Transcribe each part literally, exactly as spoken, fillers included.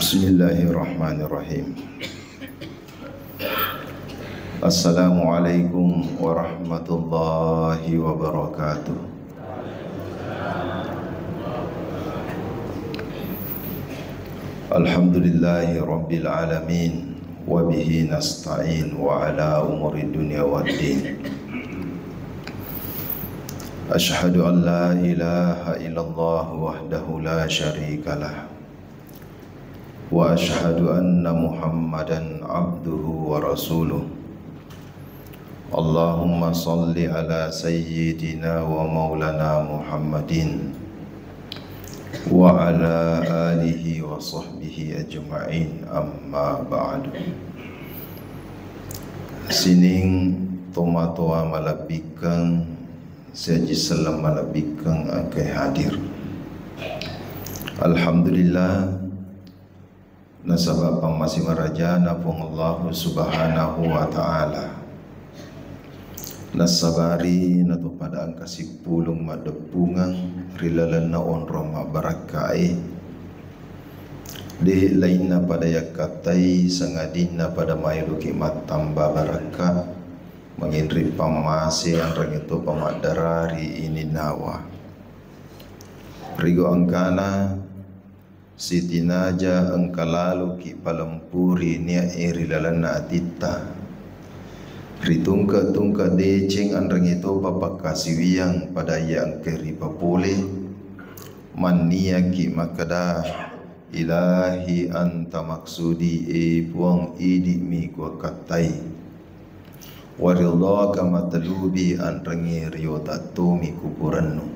Bismillahirrahmanirrahim. Assalamualaikum warahmatullahi wabarakatuh. Alhamdulillahi rabbil alamin, wa bihi nasta'in wa ala umuri dunya waddin. Asyhadu an la ilaha illallah wahdahu la syarika lah, wa asyhadu anna Muhammadan abduhu wa rasuluh. Allahumma salli ala sayyidina wa maulana Muhammadin wa ala alihi wa sahbihi ajma'in, amma ba'du. Sining tomatoa malebbikkeng, siaji selleng malebbikkeng engkae hadir. Alhamdulillah, nasaba pammase marajana Puang Allahu Subhanahu wa Ta'ala. Nassabari natopada engka sippulung maddeppungeng ri lalenna onrong mabbarakkae. De lainna pada yakkattai, sangadinna pada maeloki mattamba barakka, manginri pammase, anrengetopa maddarari ininnawa. Rigo engkana, sitinaja engka laloki palempuri nia'e ri lalenna atitta. Ritungke-tungke deceng, anrengetopa pakkasiwiang pada iya engkae ripapole. Manniaki makkeda, "Ilahi anta maksudi, e Puang, idi'mi kuakkattai. Waridhaka matlubi, anrengnge riotattomi kuburennu."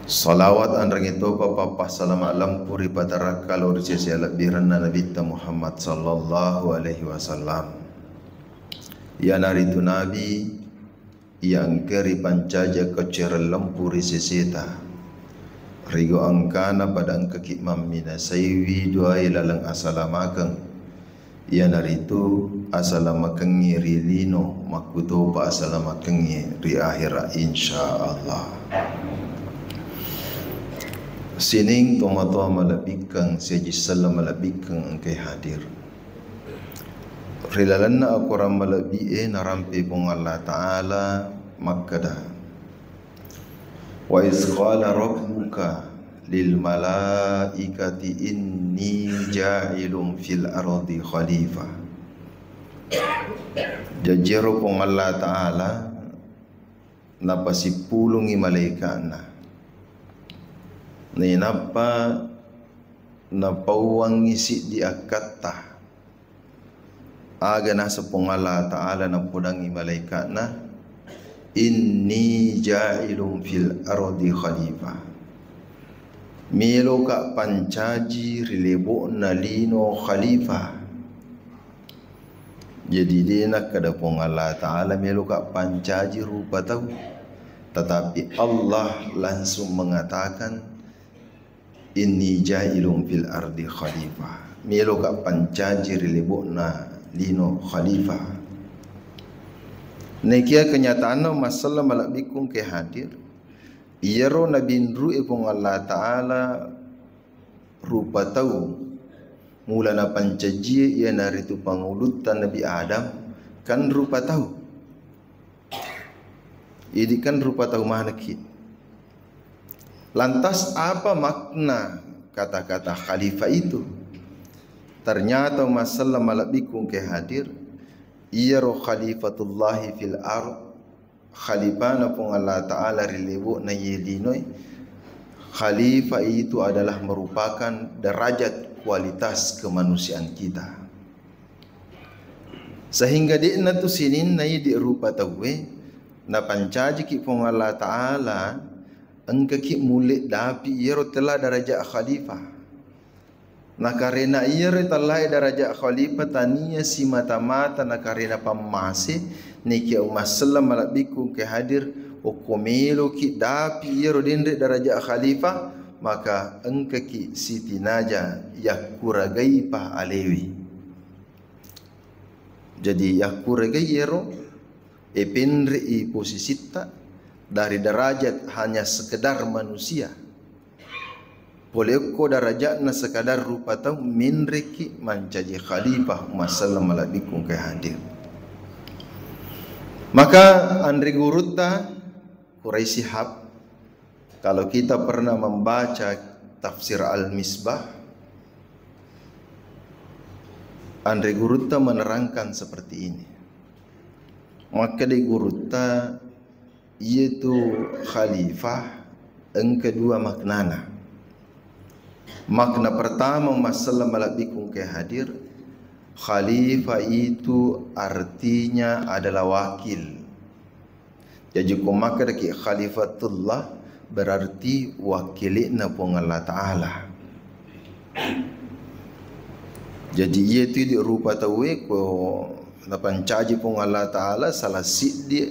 Salawat anrengngetopa pappassalama lempu ri patarakka lao ri sese alebbirenna Nabitta Muhammad sallallahu alaihi wasallam. Iyanaritu Nabi iya engka ripancaji akkacereng lempu ri seseta. Rigo engkana pada engkaki mamminasaiwi duae laleng asalamakeng, iyanaritu asalamakengnge ri lino, makkutopa asalamakengnge ri ahera, insya Allah. Sining tomatoa malebbikkeng, siaji selleng malebbikkeng engkae hadir. Ri lalenna akorang malebbi'e narampe Puang Allah Ta'ala makkeda, "Wa iz qala rabbuka lil malaikati inni ja'ilun fil ardi khalifah." Jajero Puang Allah Ta'ala napasippulungngi malaika'na. Nainappa napauwangngi siddi akkatta. Aga naseng Puang Allah Ta'ala napodangngi malaika'na, "Inni ja'ilun fil ardi khalifah." Meloka pancaji ri lebo'na lino khalifah. Jadi, de nakkeda Puang Allah Ta'ala meloka pancaji rupa tau, tetapi Allah langsung mengatakan, "Inni ja'ilun fil ardi khalifah." Meloka pancaji ri lebo'na lino khalifah. Nekia kenyataanna, massella malebbikkung ke hadir, iyaro nabinru'e Puang Allah Ta'ala rupa tau. Mula napancajie iyanaritu pangulutta Nabi Adam, kan rupa tau. Idi kan rupa tau manekki. Lantas, apa makna kata-kata khalifah itu? Ternyata, massella malebbikkung ke hadir, iyaro khalifatullahi fil ard, khalifana Puang Allah Ta'ala ri lebo'na iye linoe, khalifah itu adalah merupakan derajat kualitas kemanusiaan kita. Sehingga de'na tu sininna idi rupa tauwe, napancajiki Puang Allah Ta'ala, engkaki mulle dapi iyaro tella derajat khalifah. Nakarena iyaro tellae derajat khalifah tania simata-mata nakarena pammase, nekia umassella malebbiku engka hadir, okko meloki dapi iyaro denre derajat khalifah, maka engkaki sitinaja yakkuragaipa alewi. Jadi, yakkuregai iyaro, epenre'i posisitta dari derajat hanya sekedar manusia. Pole okko darajatna sekadar rupa tau, menreki mancaji khalifah Umma selleng malebbiku engka hadir. Maka anre gurutta Quraisy Shihab, kalau kita pernah membaca tafsir Al-Misbah, anre gurutta menerangkan seperti ini. Makkeda gurutta, iyatu khalifah engka dua maknana. Makna pertama, Umma selleng malebbiku engka hadir, khalifah itu artinya adalah wakil. Jaji ko makkedaki khalifatullah, berarti wakkilikna Puang Allah Ta'ala. Jaji iyatu idi rupa tauwe ko napancaji Puang Allah Ta'ala, salah siddi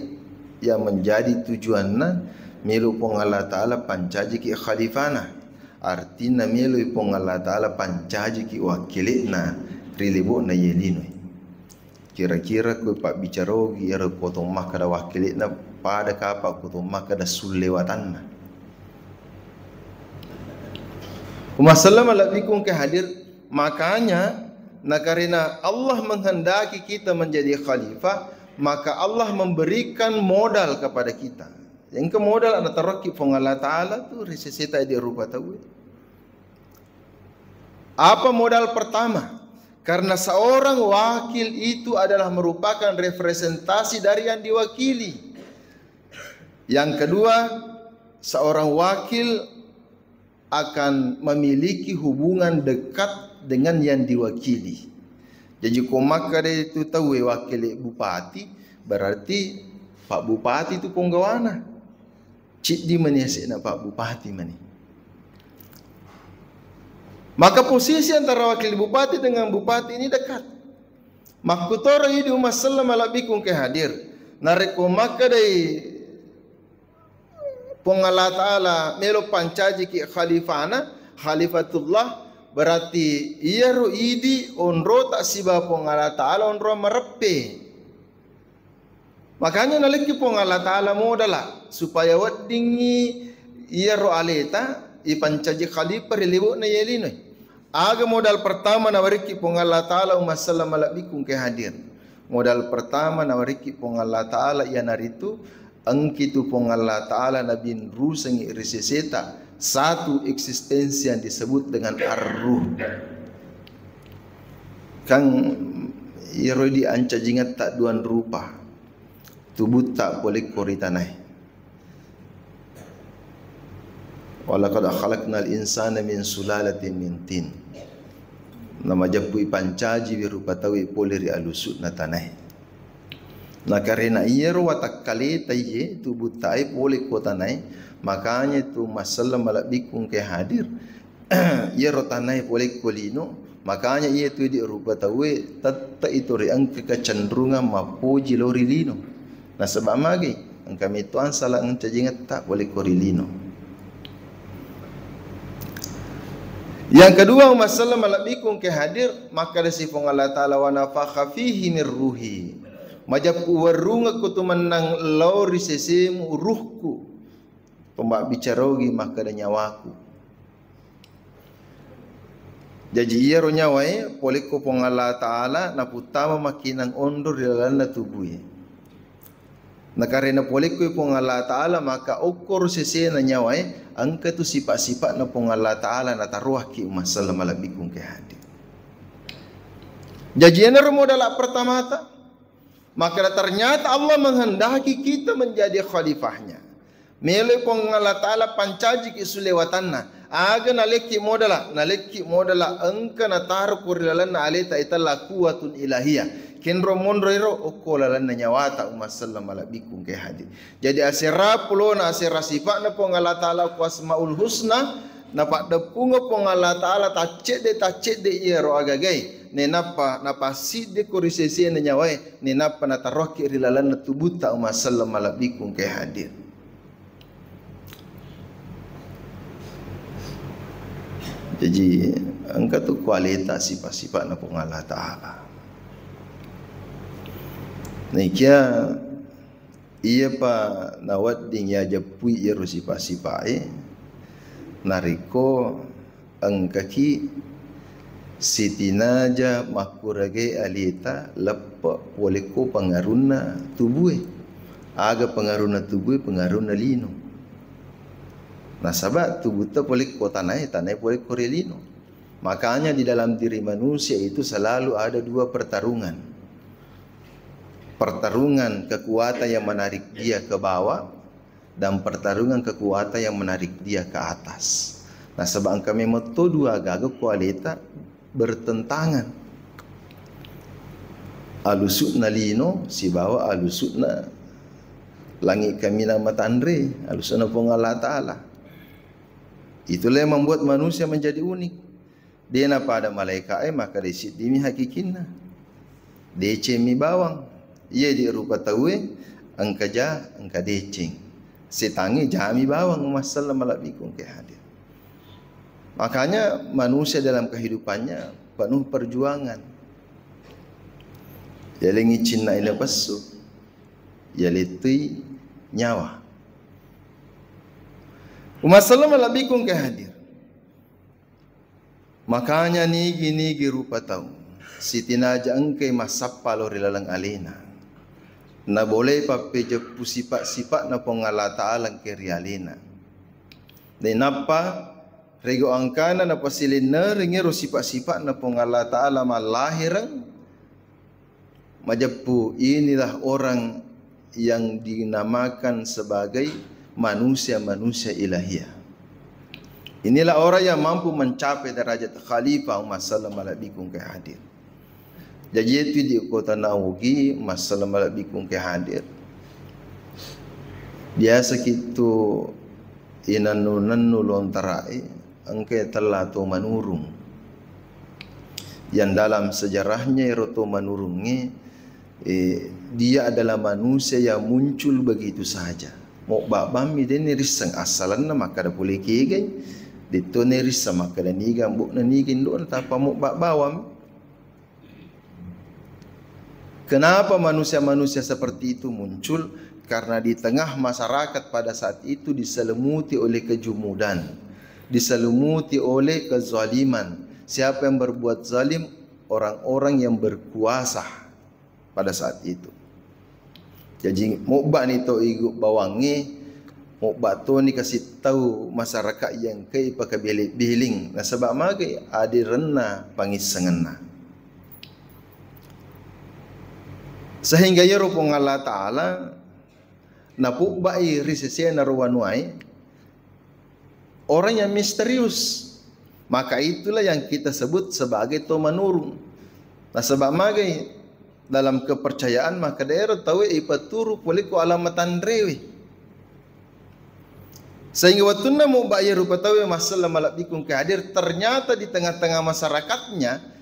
yang menjadi tujuanna, melo Puang Allah Ta'ala pancajiki khalifana. Artinna meloi Puang Allah Ta'ala pancajiki wakkilikna ri lebo'na iye linoe. Kira-kira ko pabbicara ogi ero ko to makkeda wakkilikna, pada kapa ko to makkeda sullewatanna. Umma selleng malebbiku engka hadir, makanya nakarena Allah menghendaki kita menjadi khalifah, maka Allah memberikan modal kepada kita. Engka modal natarokki Puang Allah Ta'ala tu ri seseta idi rupa tauwe. Apa modal pertama? Karena seorang wakil itu adalah merupakan representasi dari yang diwakili. Yang kedua, seorang wakil akan memiliki hubungan dekat dengan yang diwakili. Jaji ko makkeda itu tauwe wakili bupati, berarti Pak Bupati itu ponggawana. Ciddi mani ase'na Pak Bupati mani. Maka posisi antara wakil bupati dengan bupati ini dekat. Makkutoro idi Umma selleng malebbiku engka hadir. Narekko makkedai Puang Allah Ta'ala melo pancajiki khalifana, khalifatullah, berarti iyaro idi onrota sibawa Puang Allah Ta'ala onrong mareppe. Makanya nalekki Puang Allah Ta'ala modala supaya weddingngi iyaro aleta ipancaji khalifah ri lebo'na iye linoe. Aga modal pertama nawarikki Puang Allah Ta'ala Umma selleng malebbiku engka hadir? Modal pertama nawarikki Puang Allah Ta'ala iyanaritu engkitu Puang Allah Ta'ala nabinrusengngi ri seseta satu eksistensi yang disebut dengan ar-ruh. Kan iyaro idi ancajingetta duang rupa, tubutta polekko ri tanae. Walaqad khalaqnal insana min sulalatin min tin. Namajeppu ipancajiwi rupa tauwe pole ri alusu'na tanae. Nakarena iyaro watakkaleta iye tubuttae polekko tanae, makanya tu Umma selleng malebbiku engka hadir. Iyaro tanae polekko lino, makanya iyatu idi rupa tauwe tette itu ri engka kecenderungan mappoji lao ri lino. Nasaba magi? Engka metto angsala ancajingetta polekko ri lino. Yang kedua, Umma selleng malebbiku engka hadir, makkedasi Puang Allah Ta'ala, "Wa nafakha fihi min ruhi." Majeppu werrungekko tu mennang lao ri sesemu ruhku. Pemabbicara ogi makkeda nyawaku. Jaji iyaro nyawae polekko Puang Allah Ta'ala naputtama makkinang onro ri lalenna tubue. Nakarena polekkoi Puang Allah Ta'ala, maka okkoro sesena nyawae engka tu sipa-sipa'na Puang Allah Ta'ala nataroakki Umma selleng malebbiku engka hadir. Jaji enaro modala pertamata. Maka ternyata Allah menghendaki kita menjadi khalifahnya. Meloi Puang Allah Ta'ala pancajiki sulewatanna. Aga nalekki modala, nalekki modala engka nataro ko ri lalenna aleta itella kuwatun ilahiyah. Kenro monro iro okko lalenna nyawata Umma selleng malebbiku engka hadir. Jadi asera pulona asera sipa'na Puang Allah Ta'ala ko Asmaul Husna, napaddeppungeng Puang Allah Ta'ala taccedde-taccedde iyaro agagai. Nenappa napassiddi ko ri sesena nyawae, nenappa nataroakki ri lalenna tubutta Umma selleng malebbiku engka hadir. Jaji engka tu kualita sipa-sipa'na Puang Allah Ta'ala. Naikia iyapa nawedding yajeppui iyaro sipa-sipae, narekko engkaki sitinaja makkuragai aleta leppe' polekko pengaruhna tubue. Aga pengaruhna tubue? Pengaruhna lino. Nasaba' tubutta polekko tanae, tanae polekko ri lino. Makanya di dalam diri manusia itu selalu ada dua pertarungan. Pertarungan kekuatan yang menarik dia ke bawah dan pertarungan kekuatan yang menarik dia ke atas. Nasaba' engka memang to dua gaga ko aleta bertentangan. Alusu'na lino sibawa alusu'na langi' kaminang matanre, alusu'na Puang Allah Ta'ala. Itulah yang membuat manusia menjadi unik. De' napada malaeka'e makkeda siddimi hakikinna. Decengmi bawang. Iya di rupa tauwe engka ja, engka deceng. Setangnge jami bawang, masselleng malebbiku engka hadir. Makanya manusia dalam kehidupannya penuh perjuangan. Yalengngi cinna ina pessu, yalettui nyawa. Umasselleng malebbiku engka hadir. Makanya nigi-nigi rupa tau sitinaja engkai massappa lao ri laleng alena, nabolei pappejeppu sipa'-sipa'na Puang Allah Ta'ala engkai ri alena. Nainappa rego angkana napasilennerengngi ro sipa'-sipa'na Puang Allah Ta'ala mallahireng, majeppu, inilah orang yang dinamakan sebagai manusia-manusia ilahiyah. Inilah orang yang mampu mencapai derajat khalifah, umasselleng malebbiku engka hadir. Jaji itu di kota Naogi, umasselleng malebbiku engka hadir. Biasa kitu inannu-nannu lontarae, engka tella to manurung. Yang dalam sejarahnya ero to manurungnge, eh, dia adalah manusia yang muncul begitu saja. Mobba bammi, de' nerisseng assalenna makkeda pole kegai, de' to nerisseng makkeda niga ambo'na, niga indo'na, tappa mobba bawammi. Kenapa manusia-manusia seperti itu muncul? Karena di tengah masyarakat pada saat itu diselimuti oleh kejumudan, diselimuti oleh kezaliman. Siapa yang berbuat zalim? Orang-orang yang berkuasa pada saat itu. Jaji, mobba'ni to igu bawangnge, mobba toni kasi tau masyarakat yang engkai pakabele-beling, nasaba' magai adirenna pangissengenna. Sehingga iyaro Puang Allah Ta'ala napubba'i ri sesena ro wanuae orang yang misterius. Maka itulah yang kita sebut sebagai to manurung. Nasaba' magai dalam kepercayaan, maka daero tauwe ipaturu pole ko alam matanrewe. Sehingga wettunna mobba iya rupa tauwe, masselleng malebbiku engka hadir, ternyata di tengah-tengah masyarakatnya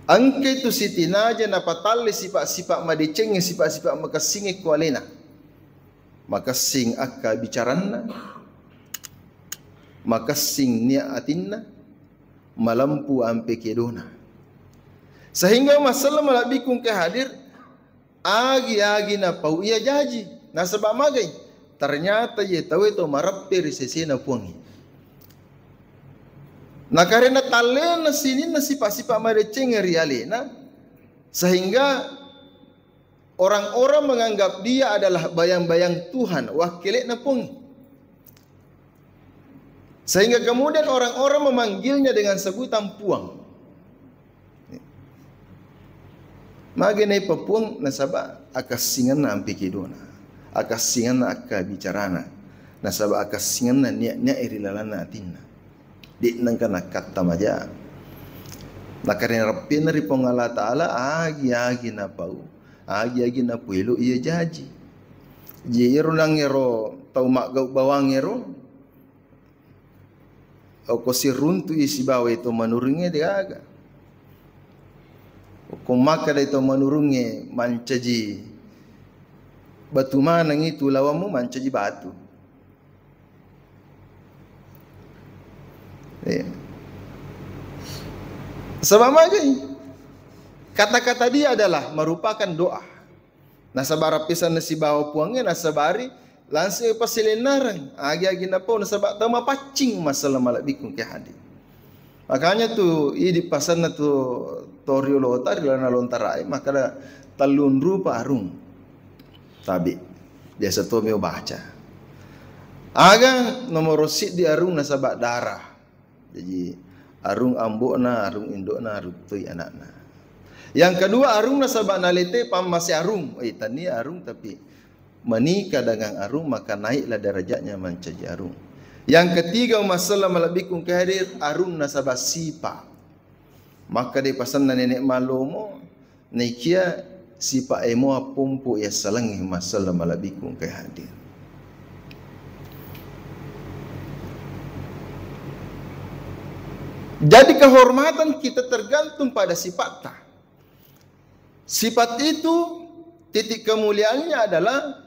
engka itu sitinaja napatalle sipa'-sipa' madecengnge, sipa'-sipa' makessingnge ko alena. Makessing akkabicaranna, makessing nia' atinna, malempu ampe kedona. Sehingga masselleng malebbiku engka hadir, agi-agi napau iya jaji. Nasaba' magai? Ternyata iya tauwe to mareppe ri sesena Puangnge. Nakarena tallena sininna sipa'-sipa' madecengnge ri alena, sehingga orang-orang menganggap dia adalah bayang-bayang Tuhan, wakkele'na Puang. Sehingga kemudian orang-orang memanggilnya dengan sebutan Puang. Magi naipa Puang? Nasaba' akassingenna ampe kedona, akassingenna akkabicarana, nasaba' akassingenna nia'-nia'e ri lalenna atinna. De' nengka nakkatta maja. Nakarena reppena ri Puang Allah Ta'ala, agi-agi napau, agi-agi napuelo iya jaji. Jadi iyaro nangngero tau maggau bawang ero, okko siruntu'i sibawa to manurungnge, de' gaga. Okko makkeda to manurungnge mancaji batu maneng itu lawammu, mancaji batu. Iya. Saba' magai? Kata-kata dia adalah merupakan doa. Nasaba' rappesanna sibawa Puangnge, nasabari Langsung pasilennareng, agi-agi napau nasaba tau mapaccing, umma selleng malebbiku engkae hadir. Makanya tu idi pasenna tu toriolota ri lalenna lontarae, makkeda tellung rupa arung. Tabe. Biasa to meo baca. Aga nomoro siddi arung nasaba darah. Jaji arung ambo'na, arung indo'na, arung toi anakna. Yang kedua, arung nasaba nalete pammase arung. Eh, tania arung tapi menikah dengan arung, maka naiklah derajatnya mancaji arung. Yang ketiga, umma selleng malebbiku engkae hadir, arung nasaba sipa. Makkeda pasenna Nenek Malomo, naikia sipa emoa pompo yassalengnge, umma selleng malebbiku engkae hadir. Jadi kehormatan kita tergantung pada sipatta. Sifat itu, titik kemuliaannya adalah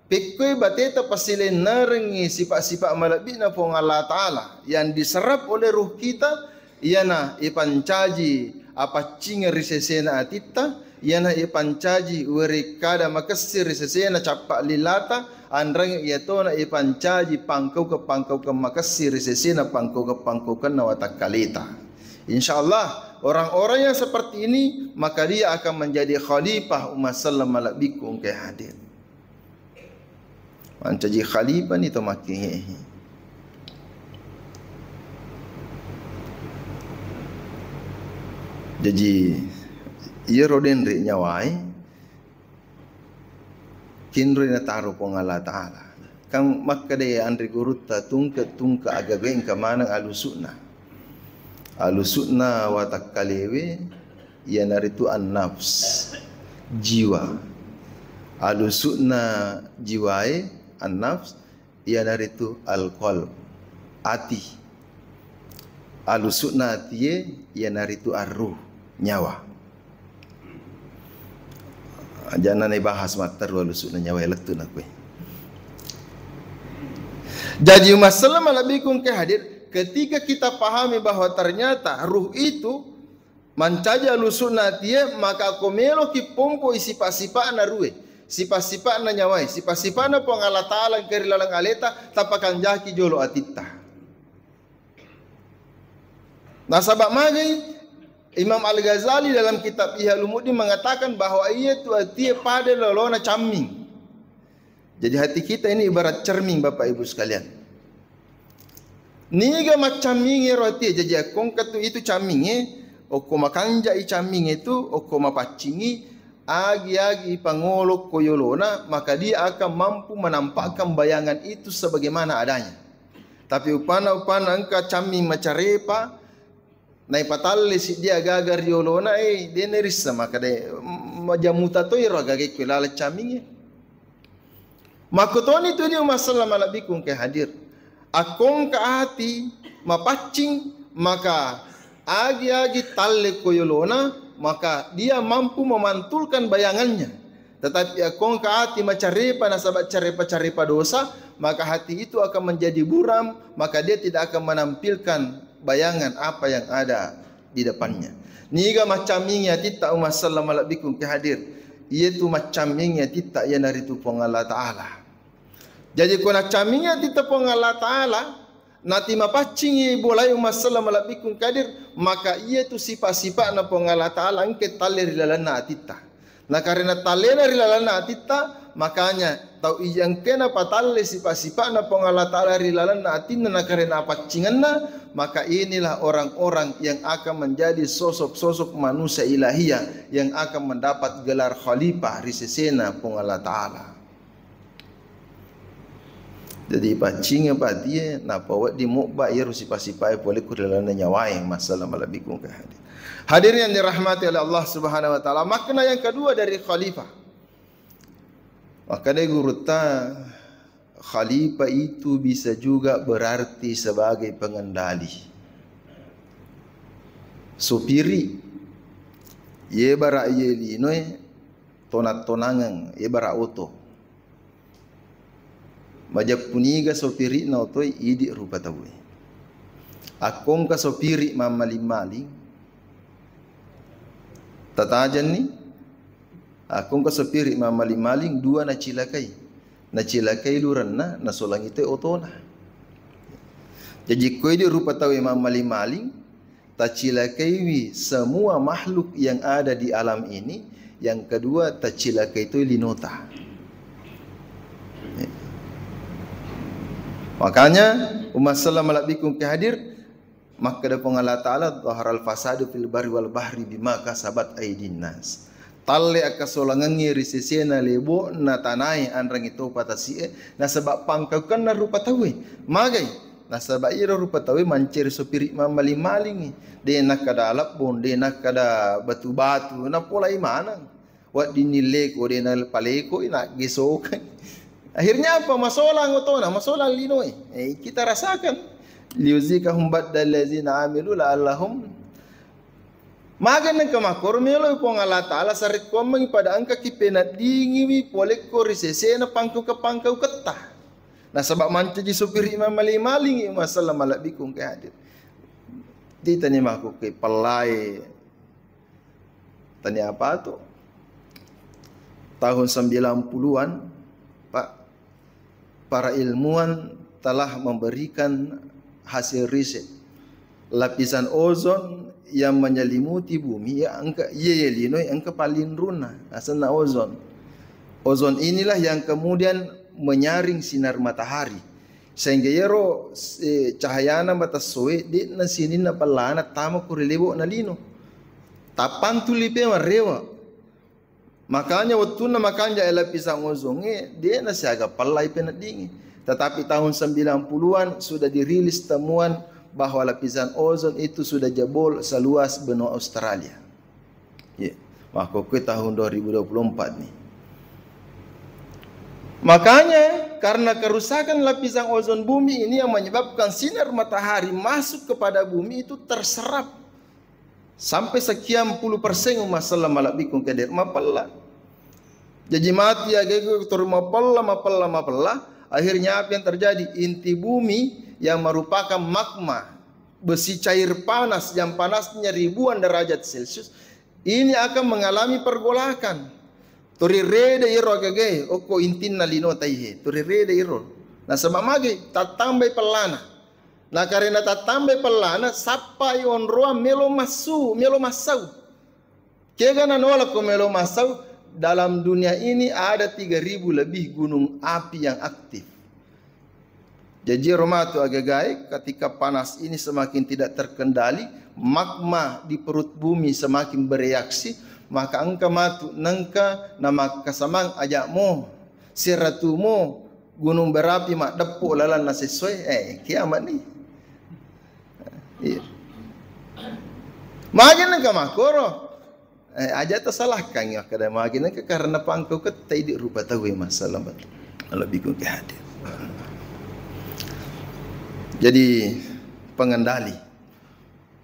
pekkoi bateta pasilennerengngi sifat-sifat malebbi'na Puang Allah Ta'ala yang diserap oleh ruh kita, iyana ipancaji apaccingeng ri sesena atitta, iyana ipancaji werekkada makessing ri sesena cappa lilata, anreng iyatona ipancaji pangkaukeng-pangkaukeng makessing ri sesena pangkaukeng-pangkaukenna watakkaleta. Insya Allah, orang-orang yang seperti ini, maka dia akan menjadi khalifah umma selleng malebbiku engkae hadir. Mancaji khalifah ni to makkehe. Jaji, iyaro denre nyawae, kinroi nataro Puang Allah Ta'ala. Kan makkeda anre gurutta, tungke-tungke agaga engka maneng alusu'na. Alusu'na watakkalewe, iyanaritu an-nafs, jiwa. Alusu'na jiwae, an-nafs, iyanaritu al-qalb, ati. Alusu'na atie, iyanaritu ar-ruh, nyawa. Ajana naibahas matteru alusu'na nyawa lettu na kue. Jaji umma selleng malebbiku engkae hadir, ketika kita pahami bahwa ternyata ruh itu mancaji alusu'na atie, maka ko meloki pompoi sipa-sipa'na ruhe, sipa-sipa'na nyawae, sipa-sipa'na Puang Allah Ta'ala engkae ri laleng aleta, tapakanjaki jolo atitta. Nasaba magai Imam Al-Ghazali dalam kitab Ihya Ulumuddin mengatakan bahwa iyatu atie pada lolona camming. Jadi hati kita ini ibarat cermin, Bapak Ibu sekalian. Niga maccammingi ro atie, jaji akko engka tu itu camminge, okko makanjai camminge tu, okko mapaccingi, agi-agi ipangolo ko yolona, maka dia akan mampu menampakkan bayangan itu sebagaimana adanya. Tapi upana-upana engka camming macarepa, naipatalle siddi agaga ri yolona, eh, de' nairisseng makkeda, m-, majammuta toi ro agaga ikko laleng camminge. Makkotoni tu idi umma selleng malebbiku engkae hadir. Akko engka ati mapaccing, maka agi-agi talle ko yolona, maka dia mampu memantulkan bayangannya. Tetapi akko engka ati macarepa nasaba carepa-carepa dosa, maka hati itu akan menjadi buram, maka dia tidak akan menampilkan bayangan apa yang ada di depannya. Niga maccammingi atitta umma selleng malebbiku engkae hadir. Iyatu maccammingi atitta iyanaritu Puang Allah Ta'ala. Jaji ko naccammingi atitta Puang Allah Ta'ala, nati mapaccingi bolai umma selleng malebbiku engkae hadir, maka iyatu sipa-sipa'na Puang Allah Ta'ala engkae talle ri lalenna atitta. Nakarena tallena ri lalenna atitta, makanya tau iya engkae napatalle sipa-sipa'na Puang Allah Ta'ala ri lalenna atinna nakarena apaccingenna, maka inilah orang-orang yang akan menjadi sosok-sosok manusia ilahiyah yang akan mendapat gelar khalifah ri sesena Puang Allah Ta'ala. Jadi paccingeng patie, nappa wedding mobba iyaro sipa-sipae pole ko ri lalenna nyawae, umma selleng malebbiku engkae hadir. Hadirin yang dirahmati oleh Allah Subhanahu wa Ta'ala, makna yang kedua dari khalifah. Makkedai gurutta, khalifah itu bisa juga berarti sebagai pengendali. Supiri, ye bara ye linoe, tonang-tonangeng, ye bara oto. Majeppu niga sopiri'na otoi, idi rupa tauwe. Akko engka sopiri mammaling-maling, tatajenni, akko engka sopiri mammaling-maling, dua nacilakai. Nacilakai lurenna, nasolangi toi otona. Jaji, ko idi rupa tauwe mammaling-maling, tacilakaiwi semua makhluk yang ada di alam ini. Yang kedua, tacilakai toi linota. Makanya, umma selleng malebbiku engka hadir, makkeda Puang Allah Ta'ala, "Dhaharal fasadu fil barri wal bahri bima kasabat aidin nas." Talle akkasolangengngi ri sesena lebo'na tanae anrangi topa tasi'e, nasaba pangkaukenna rupa tauwe. Magai? Nasaba iro rupa tauwe manceri sopiri mammaling-malingngi. De nakkeda lebbong, de nakkeda batu-batu, napolai maneng. Weddinni leko, de napalekoi, naggesokeng. Akhirnya apa? Masolang otona, masolang linoe. Eh, kita rasakan. Liyuziqahum ba'dallazina amilu la'allahum. Maga nengka makkoro, meloi Puang Allah Ta'ala sarekkoammengngi pada engkaki peneddingiwi polekko ri sesena pangkauke-pangkauketta. Nasaba mancaji sopiri mammaling-malingngi, umma selleng malebbiku engka hadir. Ditani makkuke pellai. Tania apa tu? Tahun sembilan puluhan, Pak, para ilmuwan telah memberikan hasil riset. Lapisan ozon yang menyelimuti bumi, ya, engka, iya, iya, lino, engka palinrunna, asenna ozon. Ozon inilah yang kemudian menyaring sinar matahari. Sehingga iyaro, eh, cahayana matessoe, de'na sininna pellana tama ko ri lebo'na lino. Tappantuli pe marrewa. Makanya wettunna makanja e lapisan ozongnge, de'na siaga pellai peneddingi. Tetapi tahun sembilan puluhan sudah dirilis temuan bahwa lapisan ozon itu sudah jebol seluas benua Australia. Ye, makkokkoe tahun dua ribu dua puluh empat nih. Makanya, karena kerusakan lapisan ozon bumi ini yang menyebabkan sinar matahari masuk kepada bumi itu terserap sampai sekian puluh persen, umma selleng malebbiku engka hadir, mapella. Jaji matu ya gego tori mapella, mapella, mapella. Akhirnya apa yang terjadi? Inti bumi yang merupakan magma, besi cair panas yang panasnya ribuan derajat Celcius, ini akan mengalami pergolakan. Tori rede iro agagae, okko intinna lino taihe, tori rede iro. Nasaba magi? Tattambai pellana. Nakarena tattambai pellana, sappai onroang melo massu, melo massau. Kega nanolako melo massau? Dalam dunia ini ada tiga ribu lebih gunung api yang aktif. Jaji ero matu agagae, ketika panas ini semakin tidak terkendali, magma di perut bumi semakin bereaksi, maka engka matu nengka namakkasamang aja'mo, seratumo gunung berapi maddeppo lalanna sessoe, eh, kiamat nih. Iya. Magi nengka makkoro? Eh, aja tasalahkan ya, kada magi nengka karena pangkau ketta idi rupa tauwe masalah, lebih ke hadir. Jadi pengendali.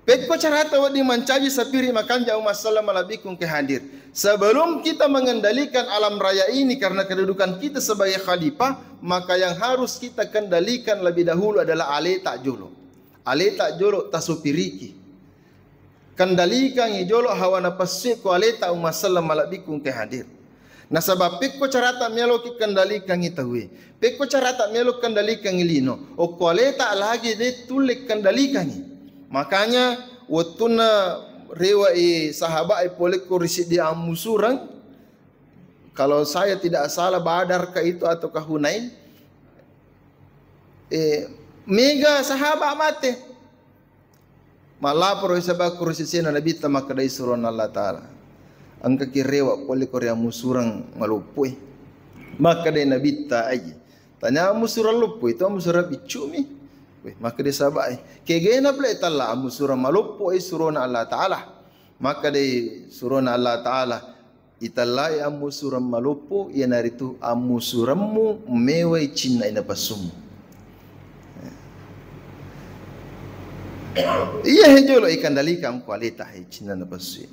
Pekko carata wedding mancaji sapiri makanja umma selleng malebbiku engka hadir. Sebelum kita mengendalikan alam raya ini karena kedudukan kita sebagai khalifah, maka yang harus kita kendalikan lebih dahulu adalah aleta jolo. Aleta jolo tasupiriki. Kendalikangi jolo hawa napassu ko aleta umma selleng malebbiku engka hadir. Nasaba pekko carata meloki kendalikangi tauwe, pekko carata melo kendalikangi lino, okko aleta lagi de tulle kendalikangi. Makanya wettunna rewa i sahaba e pole ko ri siddi ammusureng, kalau saya tidak salah Badar ka itu atau ka Hunain, eh, mega sahaba mate. Mallaporo saba ko ri sesena Nabitta makkedai surona Allah Ta'ala, engkaki rewa pole ko ri ammusureng maloppoe. Makkedai Nabitta, aji tanya ammusureng loppoe, itu ammusureng biccumi. Weh, makkedai sahabae, kegena pale talla ammusureng maloppo e surona Allah Ta'ala. Makkedai surona Allah Ta'ala, itellai ammusureng maloppo, iyanaritu ammusuremmu mewai cinna napasummu. Iya he jolo ikandalikang ko aleta he cinna napassu.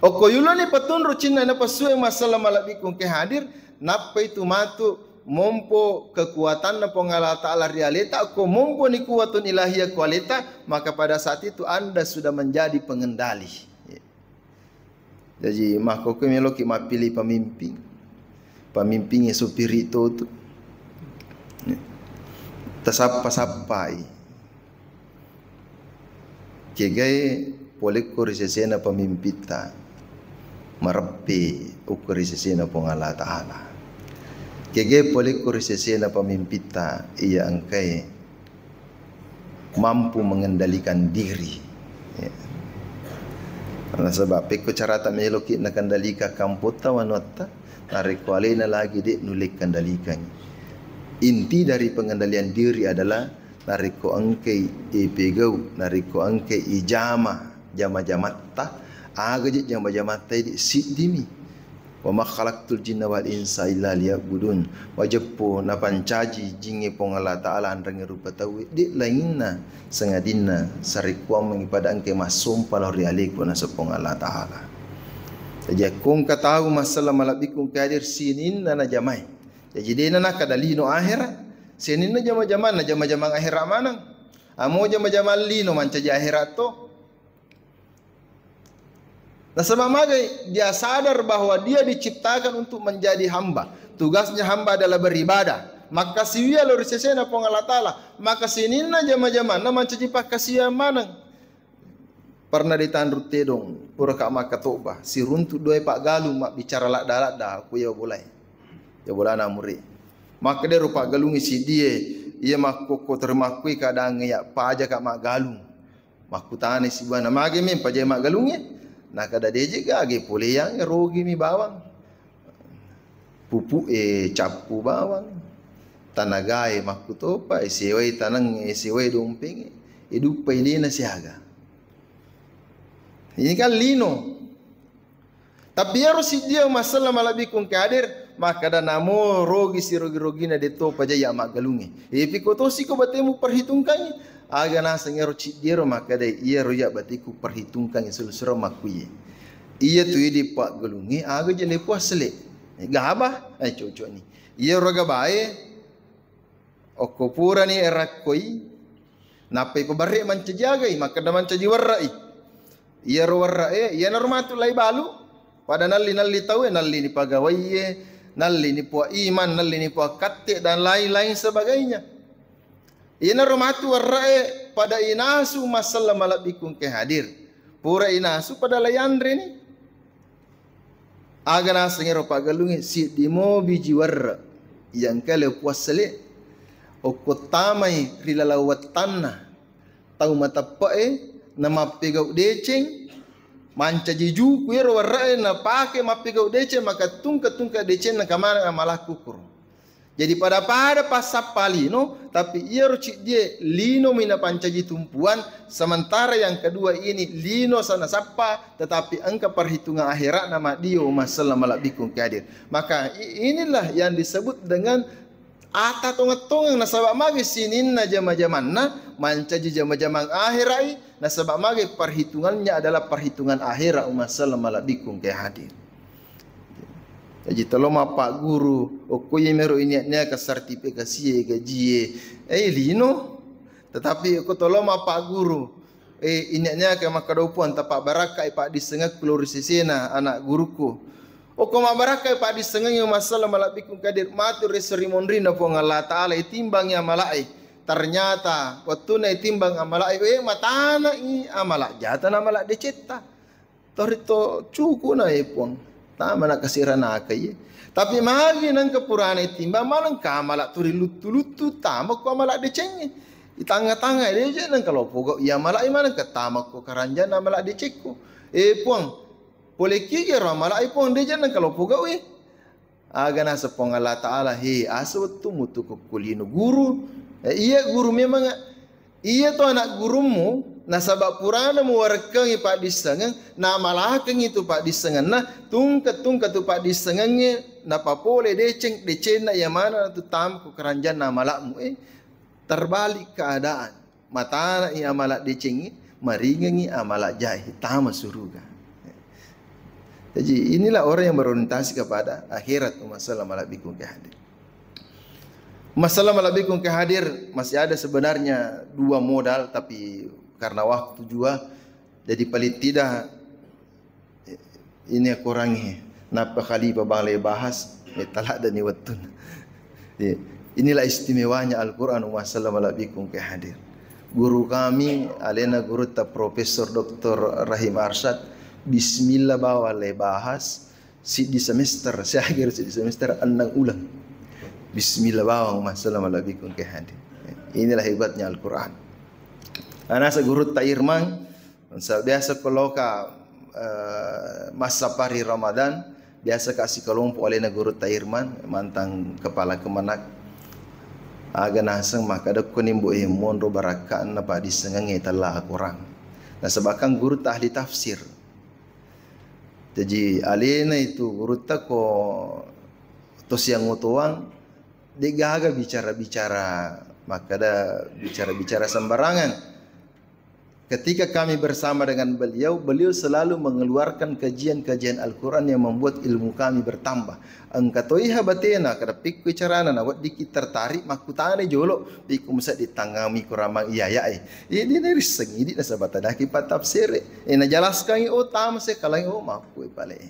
Okko yuloni patunru cinna napassu e masalah malebbiku engka hadir, nappa itu matu mompo kekuatanna Puang Allah Ta'ala ri aleta, ko mompo ni kuwatun ilahiyah ko aleta, maka pada saat itu Anda sudah menjadi pengendali. Jaji, makkokkoe meloki mappili pamimping. Pamimpingnge sopiri totu. Tasappa-sappai. Kegae polekko ri sesena pamimpitta, mareppe ukko ri sesena Puang Allah Ta'ala. Kegae polekko ri sesena pamimpitta, iya engkae mampu mengendalikan diri. Ya. Nasaba pekko carata meloki nakendalikan kampotta, wanuatta, narekko alena lagi de nulle kendalikan. Inti dari pengendalian diri adalah narekko engkai ipegau, narekko engkai ijama jama-jamatta, aga je jama-jamatta idi siddimi. Wa ma khalaqtul jinna wal insa illa liya'budun. Majeppu napancaji jingnge Puang Allah Ta'ala anrengnge rupa tauwe, de lainna sangadinna sarekkuammengngi pada engke massompa lao ri aleku naseng Puang Allah Ta'ala. Jaji akko engka tau massala malebbiku engka hadir sininna najamai. Jaji dena nakkada lino ahera, sininna jama-jamanna jama-jamang ahera maneng. Amo jama-jamang lino mancaji ahera to. Nasaba magai dia sadar bahwa dia diciptakan untuk menjadi hamba. Tugasnya hamba adalah beribadah. Makkasiwia lao ri sesena Puang Allah Ta'ala. Maka sininna jama-jamanna mancaji pakkasiwiang maneng. Pernah ditanru tedong, puraka makkatoba, siruntu doe paggalung mabbicara ladda-ladda, ku iya bolai. Iya bolana muri. Makkedaro paggalungnge sidie, iya makkokko termakkui kadang iya pajaka maggalung. Makkutanai sibuana, "Magi mi pajai maggalungnge?" Nakada, "Deje gage poleang, rogimi bawang. Pupu e cappu bawang. Tanagae makkutopa, e sewai taneng, e sewai dompeng, e duppai lena siaga." Ini kan lino. Tapi iyaro siddia massala malebbiku engka hadir, makkada namo rogi sirogi-rogina de to pajai iya maggalungnge. Ipi ko tosi ko batemu perhitungkangi. Aga naseng iyaro ciddiero makkada iyaro iya bateku perhitungkangi selo-selo makkuye. Iya tu idi paggalungnge aga je le puassele. Gaba, eh cocok ni. Iyaro gabae okko purani erakkoi, nappai pabarre mancaji agai, makkada mancaji werra'i. Iyaro werra'e, iyanaro matu lai balu, pada nalli-nalli tauwe, nalli ni pagawaiye, nalli ni pua iman, nalli ni pua katte, dan lain-lain sebagainya. Iyanaro matu werra'e pada inasu massala malebbiku engka hadir. Pura inasu pada lai anreni. Aga naseng ero paggalungnge, siddi mo biji werre iya engka le puassele, okko tamai ri laleng wettanna tau mateppe'e, namappegau deceng, mancaji juku ero werre'e napake mappegau deceng, maka tungke-tungke deceng nakamaneng amalakku kuro. Jadi pada-pada passappa lino, tapi iyaro ciddie linomi napancaji tumpuan, sementara yang kedua ini lino sa nasappa, tetapi engka perhitungan akhiratna maddio massala malebbiku engka hadir. Maka i-, inilah yang disebut dengan ata tongeng-tongeng, nasaba magi sininna jama-jamanna mancaji jama-jamang akhirai, nasaba magi perhitungannya adalah perhitungan akhirat massala malebbiku engka hadir. Jaji tolo mappagguru, okko iyemiro inia-niaka sertifikasiye, gajie, eh, lino. Tetapi okko tolo mappagguru, eh, inia-niaka makkada puang, tapabbarakkai paddissengekku lao ri sesena anak guruku. Okko mabbarakkai paddissengengnge massala malebbiku engka hadir, matu ri seri monrinna Puang Allah Ta'ala, itimbangi amala'e. Ternyata wettunna itimbang amala'e, eh, matana'i amala jata na amala decetta. Torito cukuna, eh, Puang. Tama na kasiranakai, eh. Tapi magi nengka purana itimbang, manengka amala turi luttu-luttu, tama ko amala decengnge. Itangnga-tangnga, eh, deje nengka lo pogau iya amala, eh, manengka tama ko karanjana amala decekku. Eh, Puang, pole kigi ro amala, eh, Puang, deje nengka lo pogau, eh. Aga naseng Puang Allah Ta'ala, "He, asa wettu mutu ko kulino guru." Eh, iya guru memang, iya to anak gurummu, nasaba purana muwarekkengi paddissengeng, namalakengi tu paddissengenna, tungke-tungke tu paddissengengnge, napapole deceng, decenna iya maneng tu tama ko keranjanna amalakmu, eh. Terbalik keadaan. Matana'i amala decengnge, maringengngi amala jae, tama suruga. Jadi inilah orang yang berorientasi kepada akhirat, masalah malebbiku engka hadir. Masalah malebbiku engka hadir, masih ada sebenarnya dua modal, tapi karena waktu juga, jadi paling tidak ini kurangi. Nappa Khalifah bang le bahas, Metta ladde'ni wettunna. Iya. Inilah istimewanya Al-Quran, umma sallama ala bikum ke hadir. Guru kami, alena gurutta Profesor Doktor Rahim Arsyad, bismillah bawang le bahas, siddi semester, siakhir siddi semester, enneng uleng. Bismillah bawang, umma sallama ala bikum ke hadir. Inilah hebatnya Al-Quran. Anasa gurutta Irman, Sa-, biasa ko loka, eh, massapari Ramadan, biasa ka sikalompo alena gurutta Irman, mantang kepala kemenag. Aga naseng makkeda ko ni mbo, eh, monro barakka'na paddissengengnge tella Al-Quran. Nasaba kan gurutta ahli tafsir. Jaji alena itu gurutta ko to siang otoang, de'gaga bicara-bicara, makkeda bicara-bicara sembarangan. Ketika kami bersama dengan beliau, beliau selalu mengeluarkan kajian-kajian Al-Quran yang membuat ilmu kami bertambah. Engka toiha batena, kada pikku carana, na weddikki tertarik, makkutana jolo, pikku musaddi tangami kuramang iyaya'e. Iya, dia narissengi, idi nasaba tadaki patafsir. Eh, najelaskangi, oh, tama sekalangi, oh, makkue pale.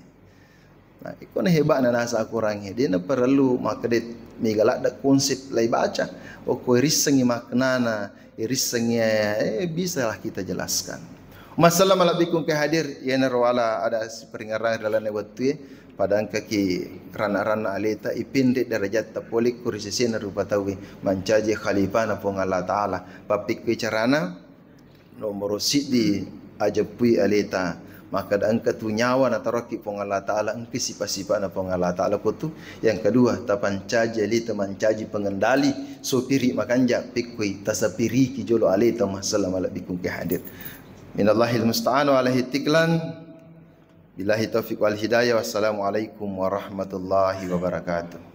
Nah, ikkona heba'na nasa Al-Quran e, de' naparellu makkeda mega ladde' konsep lai baca. Okko rissengngi maknana, rissengngi, eh, bisalah kita jelaskan. Umma sallama ala bikum ke hadir, iyanaro ala ada siparingerrang ri lalenna wettue, pada engkaki ranna-ranna aleta, ipinre darajatta pole ko ri sesena rupa tauwe, mancaji khalifana Puang Allah Ta'ala. Pappikkui carana, Nomoro siddi, ajeppui aleta, makkeda engka tu nyawa natarokki Puang Allah Ta'ala, engka sipa-sipa'na Puang Allah Ta'ala kotu. Yang kedua, tapancaji aleta mancaji pengendali, sopiri makanja, pikkui tasapiriki jolo aleta, umma sallama ala bikum ke hadir. Minallahil musta'an wa alaihi tiklan. Billahi taufiq wal hidayah. Wassalamualaikum warahmatullahi wabarakatuh.